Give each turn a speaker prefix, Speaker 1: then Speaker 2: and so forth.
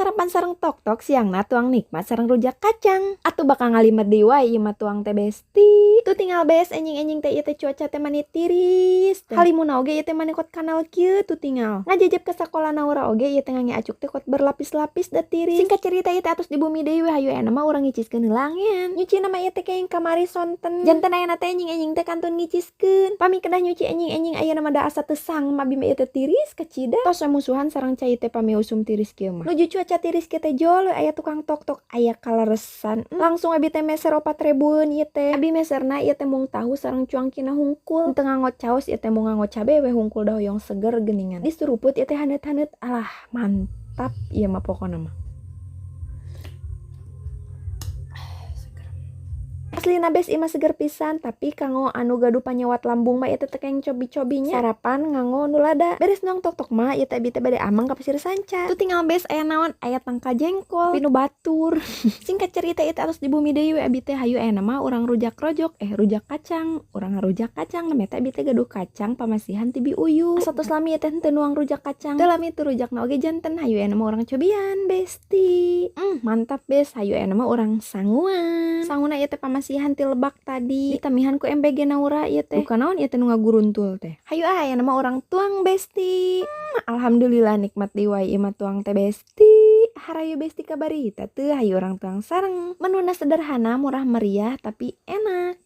Speaker 1: Sarapan sareng tok-tok, siangna tuang nikmat sareng rujak kacang. Atuh bakal ngalimet deui wae ieu mah tuang teh, Besti. Tuh tinggal, Bes, enjing-enjing teh ieu teh cuaca teh mani tiris teh. Halimuna oge ieu teh mani kot kanal kieu, tuh tinggal. Ngajejep ke sakola Naura oge ieu teh ngange acuk teh kot berlapis-lapis da tiris. Singkat cerita, ieu teh atos di bumi deui we, hayu ayeuna mah urang ngiciskeun heula ngean. Nyucina mah ieu teh kenging kamari sonten. Janten ayeuna teh enjing-enjing teh kantun ngiciskeun. Pami kedah nyuci enjing-enjing ayeuna mah da asa teu sangem abi mah ieu teh, tiris kacida. Tos we musuhan sareng cai teh pami usum tiris kieu mah. Nuju cuaca tiris kieu teh jol we aya tukang tok-tok, aya kaleresan. Langsung abi teh meser 4 ribueun ieu teh. Abi meserna ieu teh mung tahu sareng cuangkina hungkul. Teu nganggo caos ieu teh, mung nganggo cabe we hungkul, da hoyong seger geuningan. Disuruput ieu teh haneut-haneut, alah, mantap ieu mah pokona mah. Seger. Aslina, Bes, ieu mah seger pisan, tapi kanggo anu gaduh panyawat lambung mah ieu teh teu kenging cobi-cobi nya. Sarapan nganggo nu lada. Beres nuang tok-tok mah ieu teh abi teh bade ameng ka Pasir Sanca. Tuh tinggal, Bes, aya naon? Aya tangkal jengkol, pinu batur. Singkat cerita, ieu teh atos di bumi deui we abi teh, hayu ayeuna mah urang rujak rojok, eh, rujak kacang. Urang ngarujak kacang, namanya teh abi teh gaduh kacang pamasihan ti biuyu. Asa tos lami ieu teh henteu nuang rujak kacang. Teu lami teu rujakna oge janten, hayu ayeuna mah urang cobian, Besti. Mantap, Bes, hayu ayeuna mah urang sanguan. Sanguna ieu teh pamasihan ti lebak tadi. Ditamihan ku MBG Naura ieu teh. Bukan naon ieu teh nu ngaguruntul teh. Hayu ah, ayeuna mah urang tuang, Besti. Alhamdulillah nikmat deui wae ieu mah tuang teh, Besti. Harayu Besti kabarita teu, hayu urang tuang sareng. Menuna sederhana, murah meriah, tapi enak.